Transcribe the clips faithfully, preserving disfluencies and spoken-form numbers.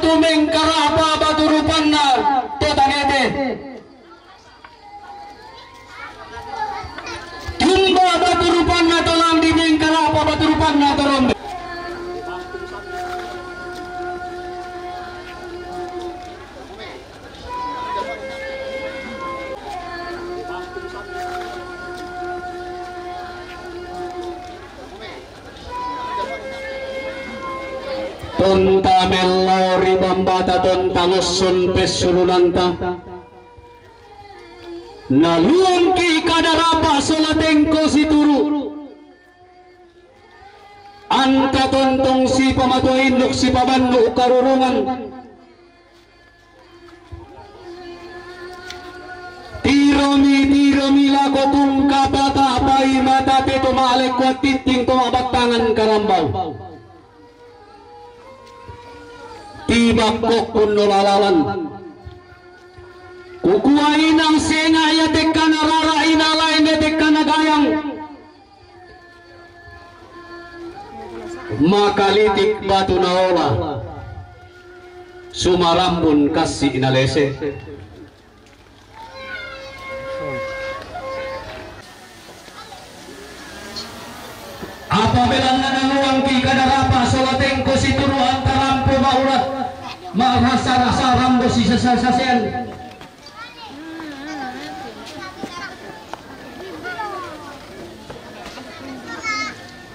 Tu mengkarapa batu rupanna to tangete. Jumba batu rupanna to landi mengkarapa batu rupanna to rombe. Tonta mello ri bambata tonta ngosson pessulunanta. Naluangki kada rapa sola tengko situru. Anta tontong sipamatua induk sipabandu karurungan. Tiromi, tiromi lako tungka pata pai mata te to malekko titting to mabattangan karambau. Tibakko kunno lalalan. Kukua inang senga ia tekkana rara ina lain ia tekkana gayang. Makalitik batu naola, sumarambun kassi nalese. Apa belanna naluangki kada rapa sola tengko situru antarampo maura marasa-rasa rambo sisasa-sasean.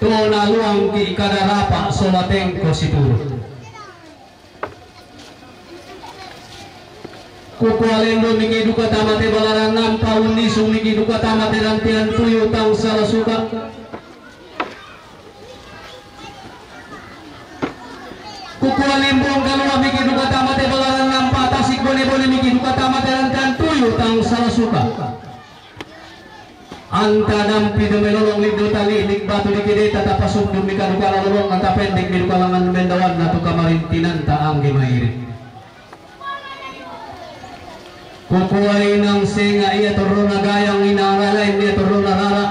To naluangki kada rapa sola tengko situru. Kukua lendo miki duka tamate balaran nampa unnisu miki duka tamate rantean tuyu tang sala suka. Kukua limbong kalua miki duka tamate balaran nampa tasik bone-bone miki duka tamate rantean tuyu tang sala suka. Anta nampi do melolong lindo tali lik batu di kideta tapasundun mika duka lalolong anta pendek di duka langan mendawan natu kamarintinanta angge mairi. Kukua inang senga ia torrona gayang inang lalain ia torrona rara.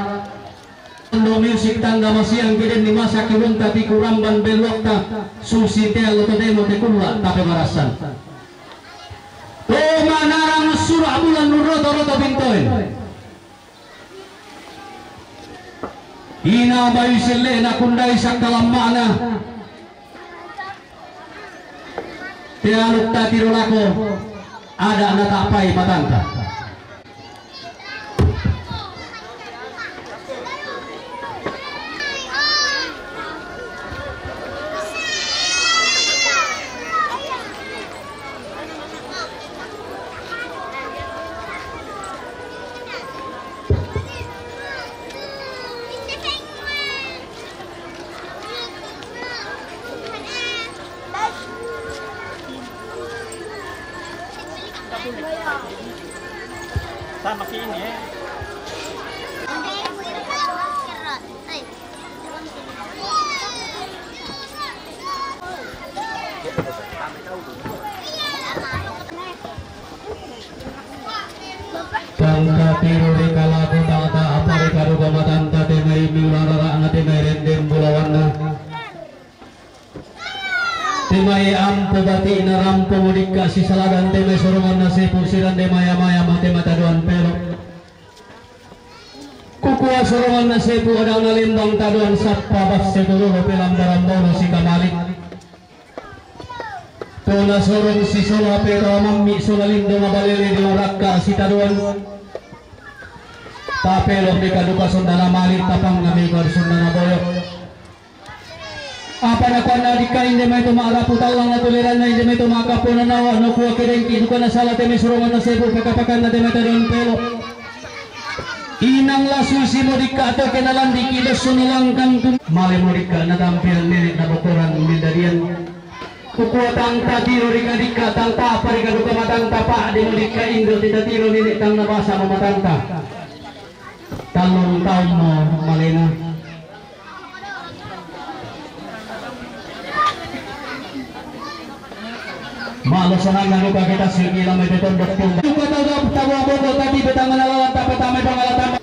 Ando musik tangga masiang geden ni masa kibun tapi kuramban beluakta susi tea lo todemo tekulla tapi marasan. Toma narang sura bulan nuroto roto pintoin. Ina bayu sellena kundai sakkalammana. Tealuk tatiro lako ada natapai matanta. Sama ki ini. Tangka tiru ri kalaku tangka apa ri kaduka matanta te mai miulang rara'na te mai rendeng bulawanna. Te mai ampo bati'na rampo mudikka sisalagan te mai soronganna sepu sirande maya-maya mate matadoan pelo. Kukua soronganna sepu adangna lembang tadoan sappa basse tololo pelambaran bono sikamali. Tona sorong sisola petawa mammi sola lindo mabalele di urakka sitadoan. Tapelo mika duka sundana mali tapang nami kor sundana boyo. Apa nakuanna dikka inde mai to ma'rapu tallang na tuleranna inde mai to ma'kappona nawa nakua kedengki duka nasala teme soronganna sepu peka-pekanna teme tadon pelo. Inang lasu si modikka to kena landiki dosso nalangkang tu male modikka natampian nenek nabokoran mendadian. Kukua tangta tiro rika dikka tangta apa rika duka matanta pa'de modikka indo tita tiro nenek tang nabasa mamatanta. Tallung taung mo malena. Ma'lo sananna duka kita sigi lamai te tondok tumba. Duka taga tabuang bondo tadi betangana lawan tapa tamai pangala tama.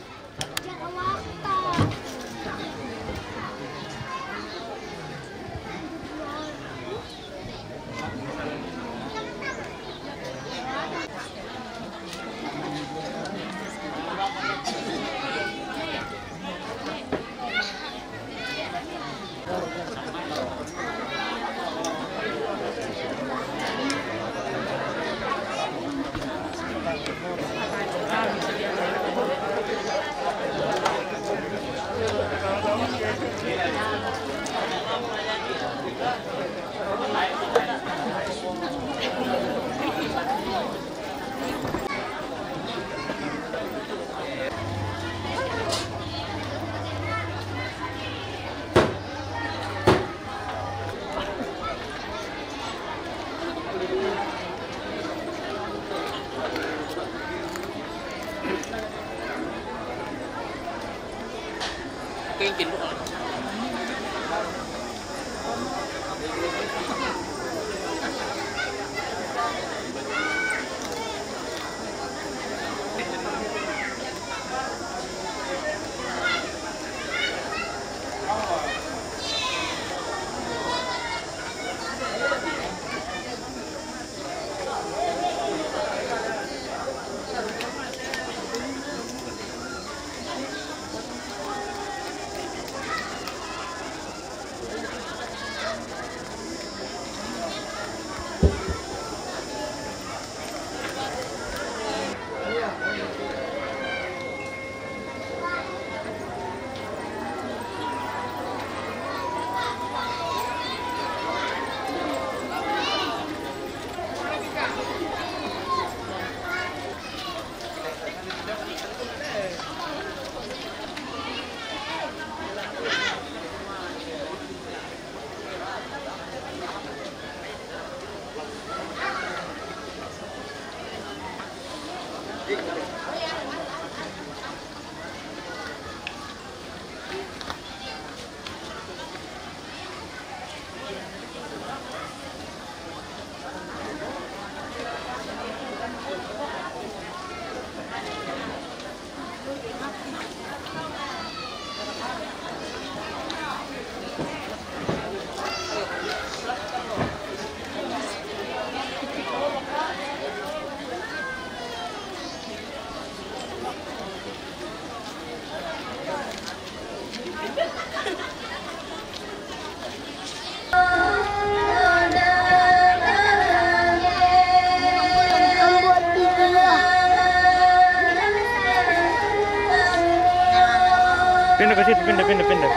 Pindah ke situ, pindah, pindah, pindah.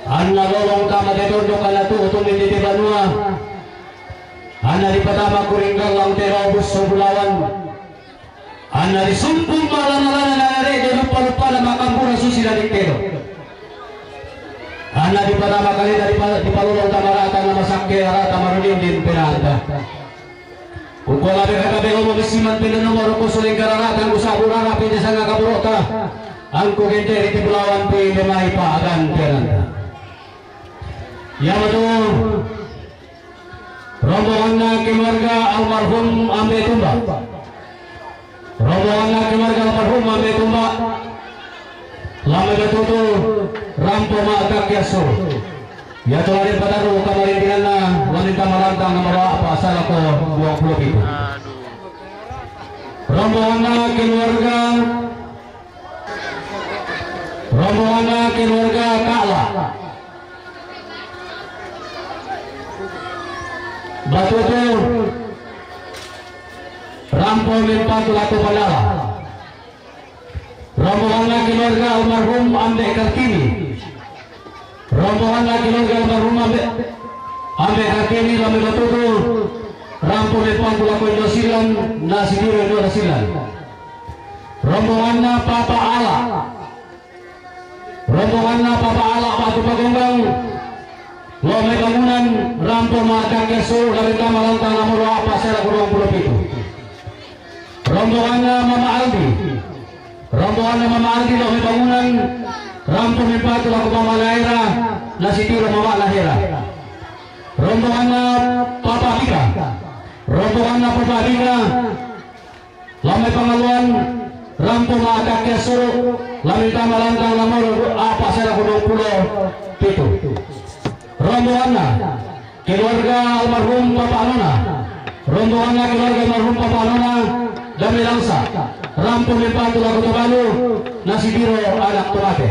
Anna lolong tama te tondok, anna tu'u tu' mi te banua. Anna dipatama kuring gallang te rau busso bulawan. Anna disumpung ma'lana-lana, na re' de luppa-luppana ma'kampura susi la dikkero. Anna dipatama kalena dipa-, dipalolong tama rata, na masakke rata marudin-din penanta. Kukua labe kata be omo bisi mantinna nomoro kusuling kararata, ku saburana pinte sanga kaburota. Angku gente riti bulawan pi lemai pa agan penanta. Yamatu rombonganna keluarga almarhum Ambe Tumba. Rombonganna keluarga almarhum Ambe Tumba. Lame batutu rampo ma'kakkiassu. Iya to lade patarru kamarindinganna, lame tamarantang nomoro a'pa salako duang pulo pitu. Rombonganna keluarga Rombonganna keluarga Ka'la. Batutu rampo mempatu lako Pandala. Rombonganna keluarga almarhum Ambe Kartini. Rombonganna keluarga almarhum Ambe, Ambe Kartini, lame batutu rampo mempatu lako Indo Sillan, na sitiro Indo Sillan. Rombonganna Papa Ala. Rombonganna Papa Ala batu Pagonggang. Lao mai bangunan rampo ma'kakkiassu, lame tama lantang nomoro a'pa salako duang pulo pitu. Rombonganna Mama Aldi. Rombonganna Mama Aldi lao mai bangunan rampo mempatu lako Mama Naira, na sitiro Mama Nahera. Rombonganna Papa Bika. Rombonganna Papa Bika. Pangaluan, rampo ma' takkiassuru', lamentama lantang nomoro apa' sera' duang pulo pitu. Rombonganna keluarga almarhum Papa Anona. Rombonganna keluarga almarhum Papa Anona, Dame Langsa. Rampo mempatu lako Tobalu, nasitiro anak to mate.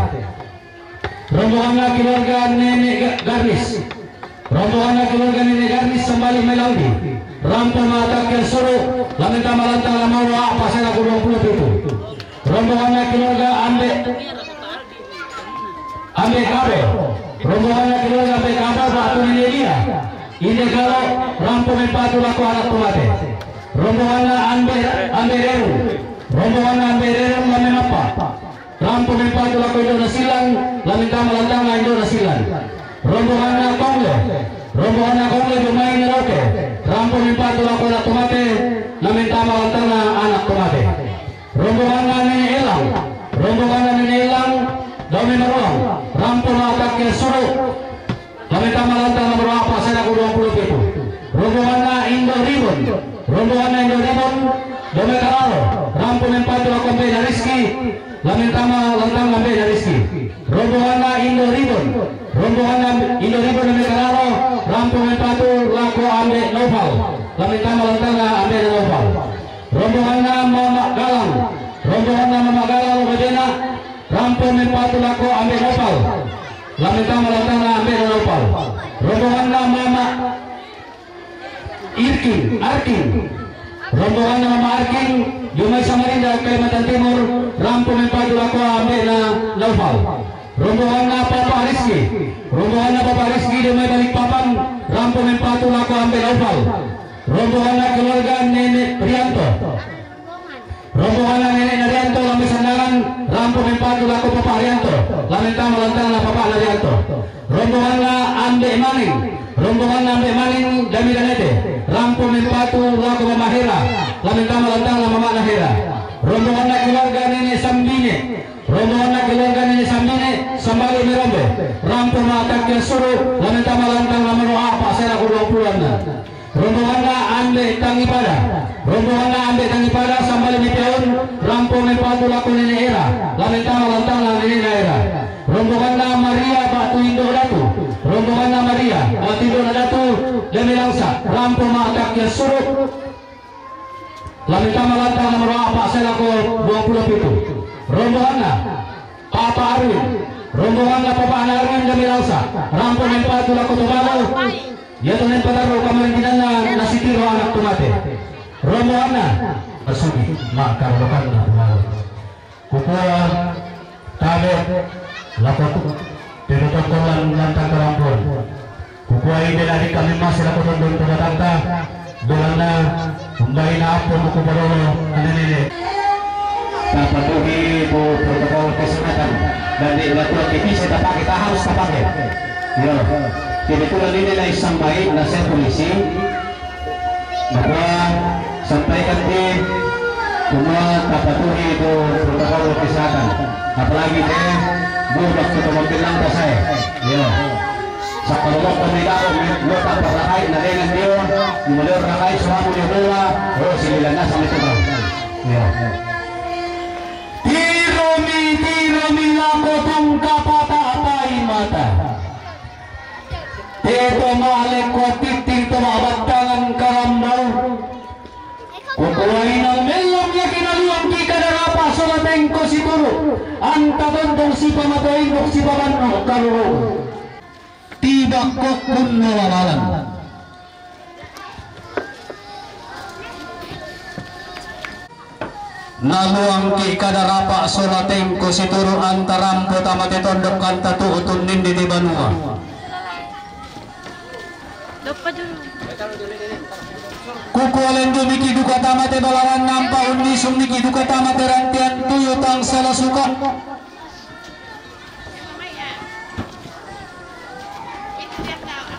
Rombonganna keluarga Nenek Ga-, Garnis. Rombonganna keluarga Nenek Garnis, sambali mai Laudi. Rampo ma' takkiassuru', lamentama lantang nomoro apa' sera' duang pulo pitu. Rombonganna keluarga Ambe, Ambe Kabo. Rombonganna keluarga Ambe Kabo, batu Nenek Dia. Inde Galo, rampo mempatu lako anak to mate. Rombonganna Ambe, Ambe Reru. Rombonganna Ambe Reru, Ambe Mappa. Rampo mempatu lako indo'na Sillang, lamentama lantangna indo'na Sillang. Rombonganna Kongle, rombonganna Kongle dio mai Merauke, rampo mempatu lako anak to mate, lamentama lantangna anak to mate. Rombonganna Nenek Elang, rombonganna Nenek Elang, Dame Maruang, rampo ma' takkiassuru', lamentama lantang nomoro apa' sera' duang pulo pitu. Rombonganna Indo Ribon, rombonganna Indo Ribon, Dame Kararo, rampo mempatu lako ambe'na Rizki, lamentama lantang ambe'na Rizki. Rombonganna Indo Ribon, rombonganna Indo Ribon Dame Kararo, rampo mempatu lako ambe' Naufal, lamentama lantangna ambe'na Naufal. Rombonganna Mama Galang, rombonganna Mama Galang Lobena, rampo mempatu lako ambe' Naufal, lamentama lantangna ambe'na Naufal. Rombonganna Mama Irkin, Arkin. Rombonganna Mama Arkin, dio mai Samarinda, Kalimantan Timur, rampo mempatu lako ambe'na Naufal. Rombonganna Papa Rizki, rombonganna Papa Rizki dio mai Balikpapan, rampo mempatu lako ambe' Naufal. Rombonganna keluarga Nenek Prianto. Rombonganna Nenek Narianto, Lambe Sandangan, rampo mempatu lako Papa Arianto, lamentama lantangna Papa Narianto. Rombonganna Ambe' Maning, rombonganna Ambe' Maning Dame Danete, rampo mempatu lako Mama Hera, lamentama lantangna Mama'na Hera. Rombonganna keluarga Nenek Sambine, rombonganna keluarga Nenek Sambine, sambali mai Rombe, rampo ma' takkiassuru', lamentama lantang nomoro apa' sera' duang pulo anna. Rombonganna Ambe' Tangipada. Rombonganna Ambe' Tangipada, sambali mai Piaun, rampo mempatu lako Nenek Era, lamentama lantangna Nenekna Era. Rombonganna Maria batu Indo Datu. Rombonganna Maria batu Indo Datu, Dame Langsa, rampo ma' takkiassuru', lamentama lantang nomoro apa' sera' duang pulo pitu. Rombonganna Papa Arwin, rombonganna Papa Arwin Dame Langsa, rampo mempatu lako Tobalu, iato napatarru' kamarintinanna nasitiro anak to mate. Rombonganna Masugi, ma'karolokanna Tobalu. Kukua tabe' lako tu, teto tongkolan lantang karampoan. Kukua inde la dikka' memmase lako tondon to batanta, belanna umbaina appo muku parolo anene. Tapatuhi tu protokol kesehatan dan di latuan T V saya tapake, ta harus tapake. Yo. Kebetulan ini naik sampai nasihat polisi. Maka sampaikan di semua tapatuhi itu protokol kesehatan. Apalagi teh budak ke pemimpin lantas saya. Iya. Sakalomok kami dapat lo tak pakai na dengan dia, mulai rakai selamu dia bola. Oh, sila nasa itu kan. Iya. Tiromi, tiromi lako tungka pata apai mata. Teto ma'lekko titting to ma'battangan karambau. Kukuaina mellong yaki naluangki kada rapa sola tengko situru, anta tontong sipamatoindok sipabanno karuru. Tibakko kunno lalalan. Naluangki kada rapa sola tengko situru anta rampo tamate tondok anta tu'utun nindi ti banua. Doppa julu. Kukualendu miki duka tamate balaran nampa unnisung miki duka tamate rantian tuyu tang sala suka.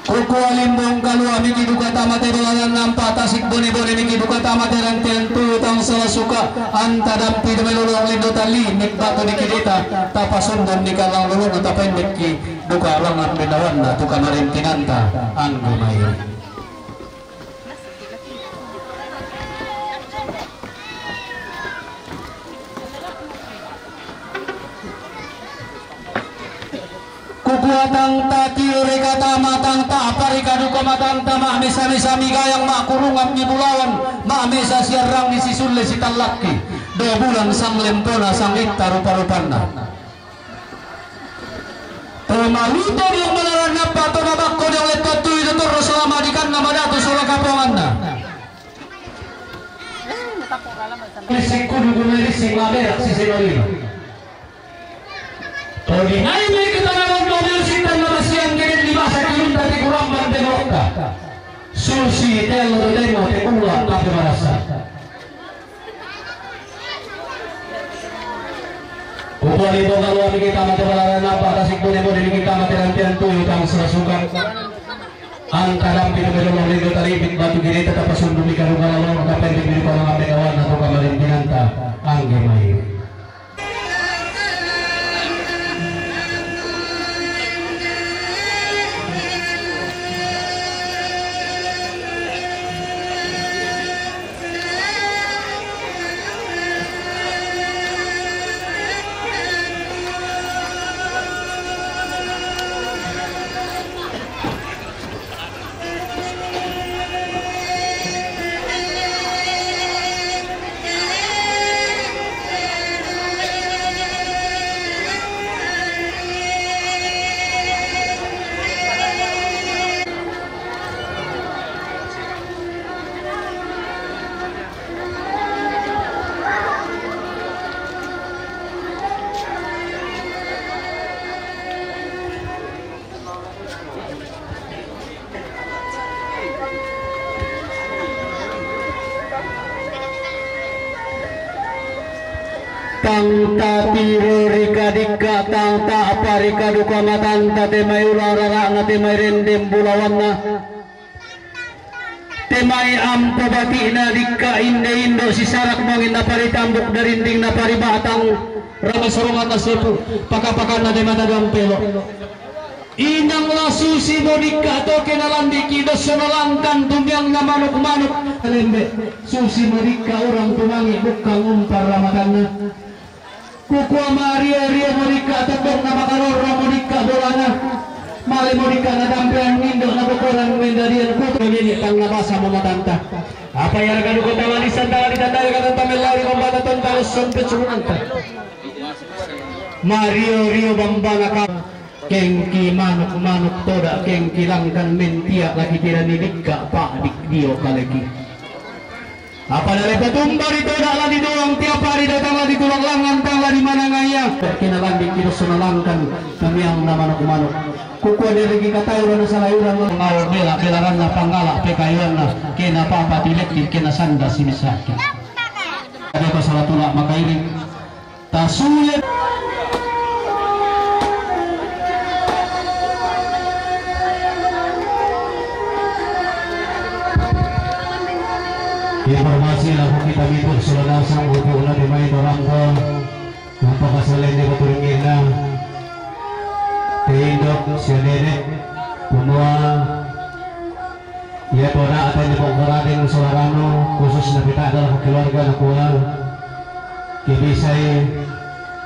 Kukua limbong kalua miki duka tamate dolanan nampa tasik bone-bone miki duka tamate rantian tuyu taung sala suka anta dampi dome lolong lindo tali nikbatu dikidita tapasundun di kalang lolong tapendekki duka langan benawanna tu kamarintinanta anggu mai. Tang tati ri katama tang ta'pa ri kaduka matanta, ma'mesa-mesa migayang ma'kurungan mi bulawan, ma'mesa siarrang mi sisulle sitallakki. Dua bulan sanglempona sanglitta rupa-rupanna. To malute diong balaran nappa to nabakko diong letto tui to torro salama dikanna madatu sola kaponganna. Lissing kudu guna lissing mabera sisi marino. Todinai mai ketanangan mobil sinta na masiang kene di masa kilunta di kurang bante mokka. Susi telo demo te kula tapi marasa. Kukuali boga luar kita mate balaran apa tasik bone bone kita mate rantian tuyu tang serasukan. Antara pintu kedua lindo tali batu gini tetap pasundu di karung kalalong kapen di biru kalang ape kawan atau kamarin pinanta angge mai. Tang tatiro ri kadikka, tang ta'pa ri kaduka matanta, te mai ulang rara'na, te mai rendeng bulawanna. Te mai ampo bati'na dikka inde indo sisarak mangin naparitambuk darinding naparibatang rame soronganna sepu paka-pakanna de mata gampelo. Inang la susi mo dikka to ke nalambiki dosso nalangkan tumiangna manuk-manuk lembe. Susi mo dikka urang tumangi bukkang umpar ramatanna. Kukua mario-rio mo dikka tebbokna makalorro mo dikka bolana. Male mo dikka natampean nindo nabokoran mendadian kutu nini tang nabasa mo matanta. Apa iaraga duko tala lisan tala ditandai kata tamel lauri kombata tonta lesson pecurunanta. Mario-rio bambana ka kengki manuk-manuk toda kengki langkan mentia lagi tirani dikka pak dik dio kaleki. Apa dale patumba ri toda la di doang tiap hari datang la di tulang langan tang la di manangaya. Kena landing kiro sona langkan tamiang na manuk-manuk. Kukua deregi katai urana salai urang ngau bela belaranna panggala pekayuanna kena papa tilekki kena sanda simisaki. Ada pasala tulak makairi. Tasulit. Informasi laku kita minggu sudah nasang untuk ulah dimain orang tua. Nampak kasalen di batu ringkina. Tindok si nenek semua. Iya tona ate ni pongkorading solarano khusus na pita adalah keluarga na kual. Kibisai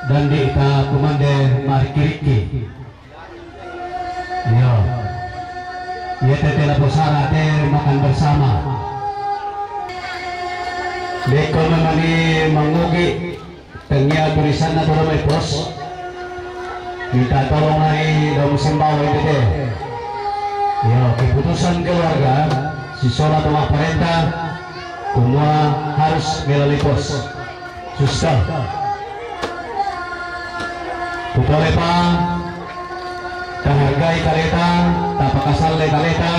dan di ita kumande marikiriki. Iya. Iya tete na posara ate makan bersama. Deko memani mangugi. Tengia tulisanna tu mai pos. Minta tolong ai dong sembao itu deh. Ya, keputusan keluarga si sola tu parenta semua harus melalui pos. Suster. Pupole pa, tahargai kaleta, tapakasalle kaleta.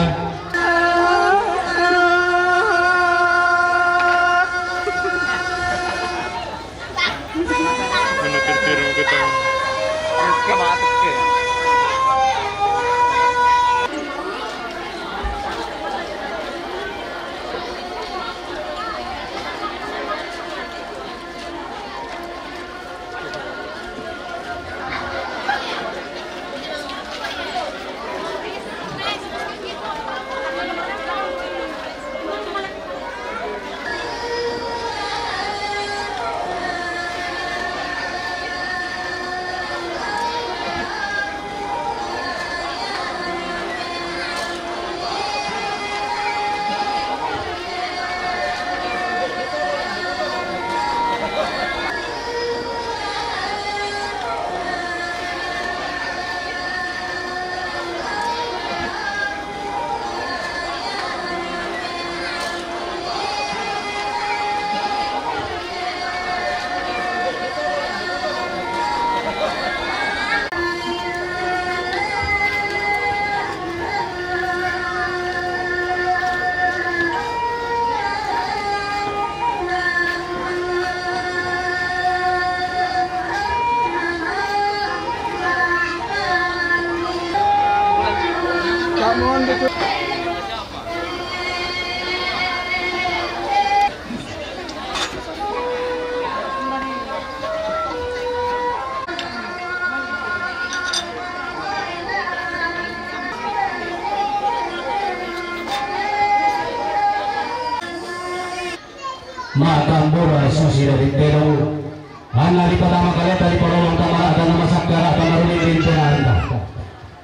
Matambura susi dari tedong. Anna di patama kaleta di palolong tamara dan masakkara tamaruni rintenanta.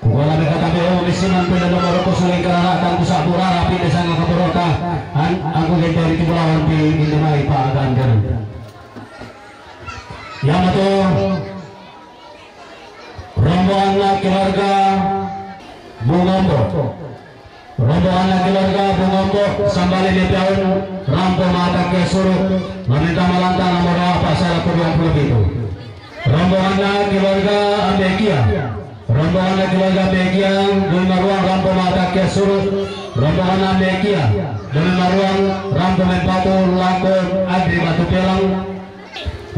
Kukola mekatabe o misiman peda nomor kusuling karara tangku sabura rapi desa ngakaborota. An aku genteri tibulawan pi indemai pa agandan. Yamato rombonganna keluarga Bungombo. Rombonganna keluarga Bungombo sambale mepeaun rampo matakke suru, lamentama lantang nomor apa sala kedua puluh pitu. Rombonganna keluarga Ambekia. Rombonganna keluarga Ambekia, doi maruang rampo matakke suru. Rombonganna Ambekia, doi maruang rampo mempatu lako Adri Batu Pelang.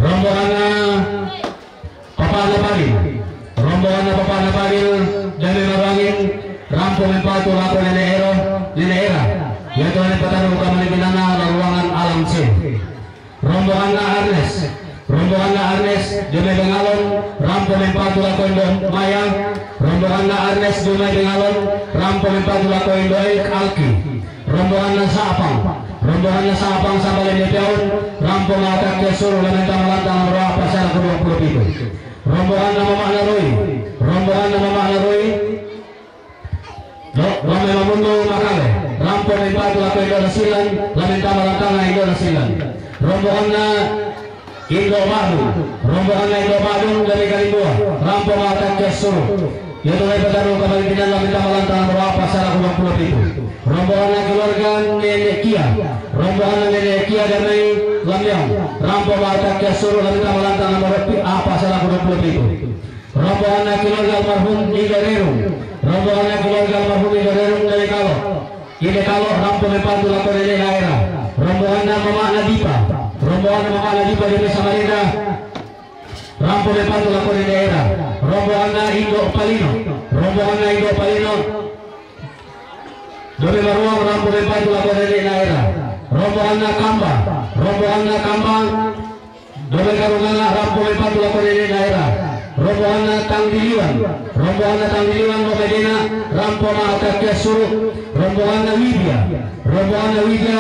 Rombonganna Papana Pagil. Rombonganna Papana Pagil, dame marangin, rampo mempatu lako nene ero, nene era. Yaitu nene pataru kamani binana laruangan alam C. Rombonganna Arnes. Rombonganna Arnes, dame bengalon, rampo mempatu lako Indo Maya. Rombonganna Arnes, dame bengalon, rampo mempatu lako Indo Alki. Rombonganna Sapang. Rombonganna Sapang sambale mepeaun, rampo matakke suru lamentama lantang nomor apa sala kedua puluh pitu. Rombonganna Mamana Roi. Rombonganna Mamana Roi. Do, rame mamundu makale. Rampo mempatu lako Indo Nasilan, lamentama lantang Indo Nasilan. Rombonganna Indo Badung. Rombonganna Indo Badung dari Kalimbuan. Rampo matakke suru. Yaitu nene pataru kamani binana lamentama lantang nomor apa sala kedua puluh pitu. Rombonganna keluarga Nenek Kia. Rombonganna Nenek Kia damai Lambiang. Rampo matakke suru lamentama lantang nomor apa sala kedua puluh pitu. Rombonganna keluarga almarhum Indo Rerung. Rombonganna keluarga almarhum Indo Rerung dari Kalo. Ine Kalo rampo mempatu lako nene era. Rombonganna Mamana Dipa. Rombonganna Mamana Dipa dari Samarinda. Rampo mempatu lako nene era. Rombonganna Indo Palino. Rombonganna Indo Palino. Dame maruang rampo mempatu lako nene era. Rombonganna Kamba. Rombonganna Kamba. Dame karungana rampo mempatu lako nene era. Rombonganna Tangdiliwan. Rombonganna Tangdiliwan lo medena rampo matakke suru. Rombonganna Widya. Rombonganna Widya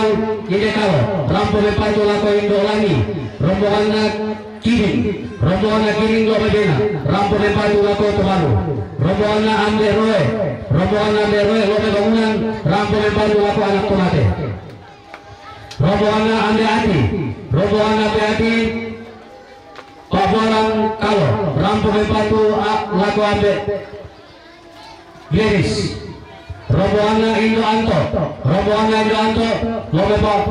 ine Kalo. Rampo mempatu lako Indo Langi. Rombonganna Kiding. Rombonganna Kiding lo medena. Rampo mempatu lako Tobaru. Rombonganna Ande Roe. Rombonganna Ande Roe lo mebangunan. Rampo mempatu lako anak tomate. Rombonganna Ande Ati. Rombonganna Ande Ati. Pabuaran Kalo. Rampo mempatu a-, lako Ande Gladys. Rombonganna Indo Anto. Rombonganna Indo Anto. Lo mepa-,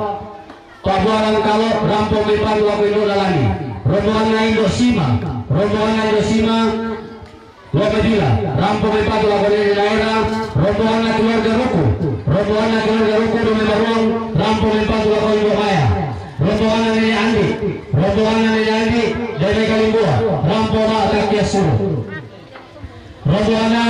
Pabuaran Kalo. Rampo mempatu lako Indo Dalani. Rombonganna Indo Sima. Rombonganna Indo Sima. Lo medila, rampo mempatu lako nene era, rombonganna keluarga Ruku, rombonganna keluarga Ruku dame maruang, rampo mempatu lako Indo Maya, rombonganna nene Andi, rombonganna nene Andi, dame Kalimbuan, rampo matakke suru. Rombonganna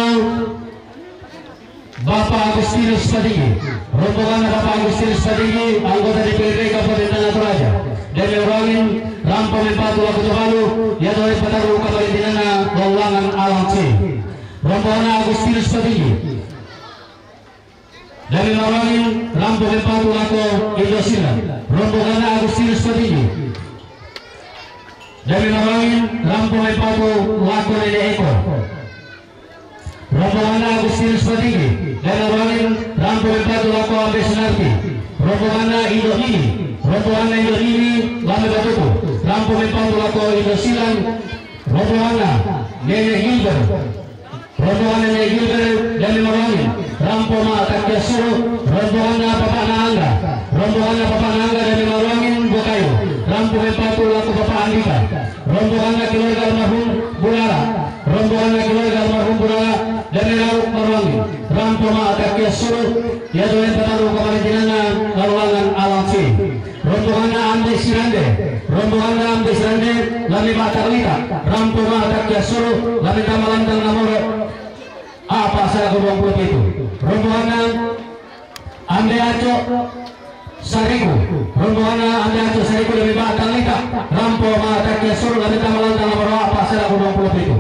Bapak Agustinus Padigi, rombonganna Bapak Agustinus Padigi, anggota D P R D Kabupaten Tanah Toraja, dame marangin rampo mempatu lako Tobalu, yaitu nene pataru kamani binana laruangan alam C. Rombonganna Agustinus Padigi, dame marangin rampo mempatu lako Indo Silan, rombonganna Agustinus Padigi, dame marangin rampo mempatu lako nene Eko. Rombonganna Agustinus Padigi, dame marangin rampo mempatu lako Ambe Sunarti. Rombonganna Indo Nini, rombonganna Indo Nini, Lambe Batuku, rampo mempatu lako Indo Silan. Rombonganna Nenek Gilbert. Rombonganna Nenek Gilbert, dame marangin rampo matakke suru. Rombonganna Papana Angga. Rombonganna Papana Angga, dame marangin Bokayu. Rampo mempatu lako Papa Andika. Rombonganna keluarga almarhum Burara. Rombonganna keluarga almarhum Burara, dame marangin rampo matakke suru, yaitu nene pataru kamani binana laruangan alam C. Rombonganna Ande Sirande. Rombonganna Ande Sirande, lame matakke lita, rampo matakke suru, lamentama lantang nomor apa sala kedua puluh pitu. Rombonganna Ande Aco Sariku. Rombonganna Ande Aco Sariku dame matakke lita, rampo matakke suru, lamentama lantang nomor apa sala kedua puluh pitu.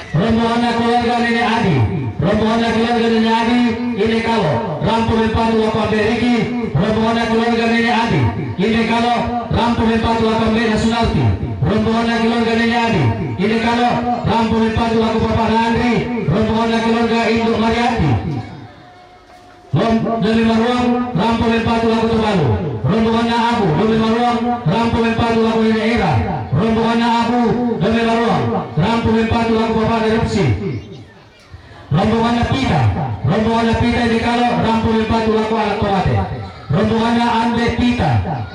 Rombonganna keluarga nene Adi. Rombonganna keluarga nene Adi, ine Kalo. Rampu mempatu laku Ambe Riki, rombonganna keluarga Nenek Andi. Inde kalo, rampu mempatu laku Ambe Nasunalti, rombonganna keluarga Nenek Andi. Inde kalo, rampu mempatu laku Bapak Andri, rombonganna keluarga Induk Mariati. Rom-, Dome Maruang, rampu mempatu laku Tobalu, rombonganna Abu, Dome Maruang, rampu mempatu laku Nenek Era, rombonganna Abu, Dome Maruang, rampu mempatu laku Bapak Erupsi. Rombonganna Pita, rombonganna Pita inde kalo rampu mempatu laku Anak Tomate. Rombonganna Ambe Pita,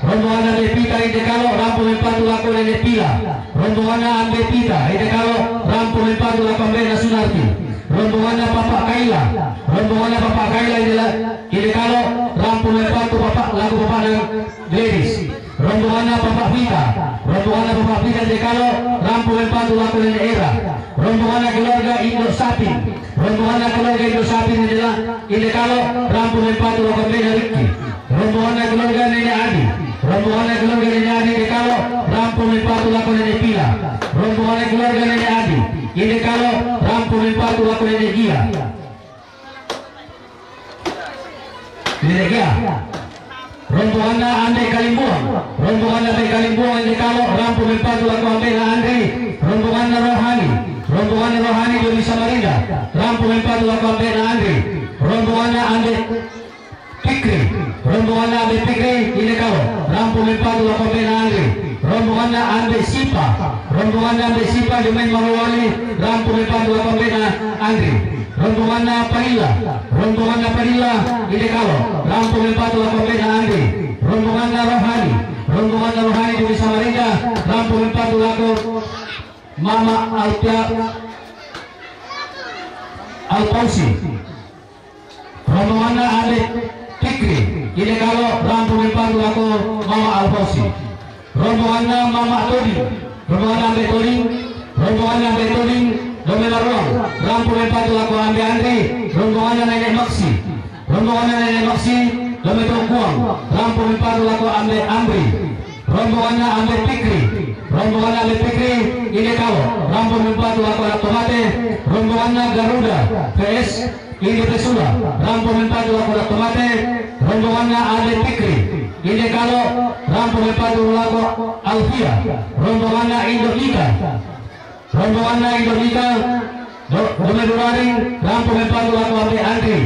rombonganna Ambe Pita inde kalo rampu mempatu laku Nenek Pila. Rombonganna Ambe Pita inde kalo rampu mempatu laku Ambe Nasunarti. Rombonganna Bapak Kaila, rombonganna Bapak Kaila inde la-, inde kalo rampu mempatu Bapak laku Bapak Nang Gladys. Rombonganna Bapak Pita, rombonganna Bapak Pita inde kalo rampu mempatu laku Nenek Era. Rombonganna keluarga Induk Sapin, rombonganna keluarga Induk Sapin inde la-, inde kalo rampu mempatu laku Ambe Riki. Rombonganna keluarga Nenek Andi, rombonganna keluarga Nenek Andi inde kalo rampu mempatu laku Nenek Pila. Rombonganna keluarga Nenek Andi inde kalo rampu mempatu laku Nenek Gia. Inde Gia. Rombonganna Ambe Kalimbuang, rombonganna Ambe Kalimbuang inde kalo rampu mempatu laku Ambe na Andri. Rombonganna Rohani, rombonganna Rohani Dome Samarinda, rampu mempatu laku Ambe na Andri. Rombonganna Ambe Fikri, rombonganna Ambe Fikri inde kalo rampu mempatu laku Ambe na Andri. Rombonganna Ambe Sipa, rombonganna Ambe Sipa Dome Marwali, rampu mempatu laku Ambe na Andri. Rombonganna Padilla, rombonganna Padilla inde kalo rampu mempatu laku Ambe na Andri. Rombonganna Rohani, rombonganna Rohani Dome Samarinda, rampu mempatu laku Mama Alpia Alpausi. Rombonganna Ambe Fikri inde kalo rampu mempatu laku Mama Alfausi. Rombonganna Mama Toding, rombonganna Ambe Toding, rombonganna Ambe Toding Dome Maruang, rampu mempatu laku Ambe Andri. Rombonganna Nenek Maksi, rombonganna Nenek Maksi Dome Tongkuang, rampu mempatu laku Ambe Andri. Rombonganna Ambe Fikri, rombonganna Ambe Fikri inde kalo rampu mempatu laku Anak Tomate. Rombonganna Garuda P S inde Pesula, rampu mempatu laku Anak Tomate. Rombonganna Ambe Fikri inde kalo rampu mempatu laku Alfia. Rombonganna Induk Nika, rombonganna Induk Nika Do-, Dome Duraring, rampu mempatu laku Ambe Andri.